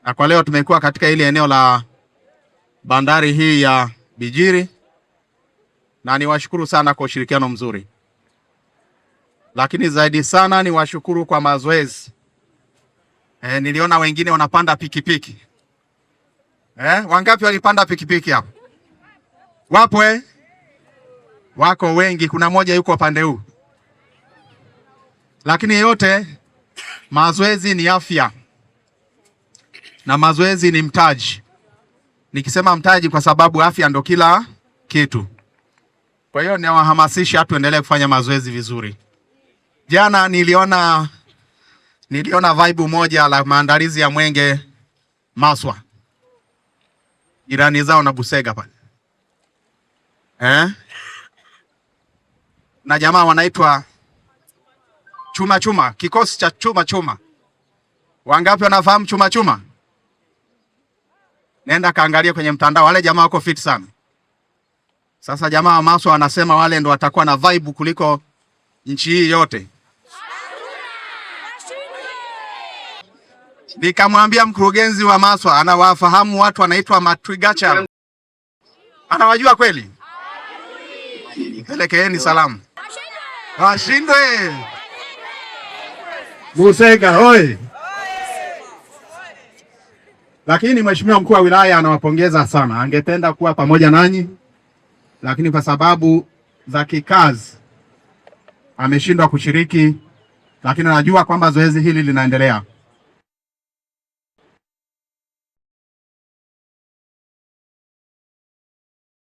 Na kwa leo tumekuwa katika ile eneo la bandari hii ya Bijiri, na niwashukuru sana kwa ushirikiano mzuri, lakini zaidi sana niwashukuru kwa mazoezi. Niliona wengine wanapanda pikipiki. Wangapi walipanda pikipiki hapo? Wapo eh? Wako wengi, kuna moja yuko pande huu. Lakini yote mazoezi ni afya na mazoezi ni mtaji. Nikisema mtaji kwa sababu afya ndo kila kitu. Kwa hiyo niwahamasisha tuendelee kufanya mazoezi vizuri. Jana niliona vibe moja la maandalizi ya Mwenge Maswa, jirani zao na Busega pale eh? Na jamaa wanaitwa chuma chuma, kikosi cha chuma chuma. Wangapi wanafahamu chuma chuma? Nenda kaangalia kwenye mtandao, wale jamaa wako fit sana. Sasa jamaa wa Maswa wanasema wale ndo watakuwa na vibe kuliko nchi hii yote. Nikamwambia mkurugenzi wa Maswa anawafahamu watu wanaitwa Matwigacha. Anawajua kweli? Pelekeeni salamu. Washindwe. Busega hoi. Lakini mheshimiwa mkuu wa wilaya anawapongeza sana, angependa kuwa pamoja nanyi, lakini kwa sababu za kikazi ameshindwa kushiriki, lakini anajua kwamba zoezi hili linaendelea.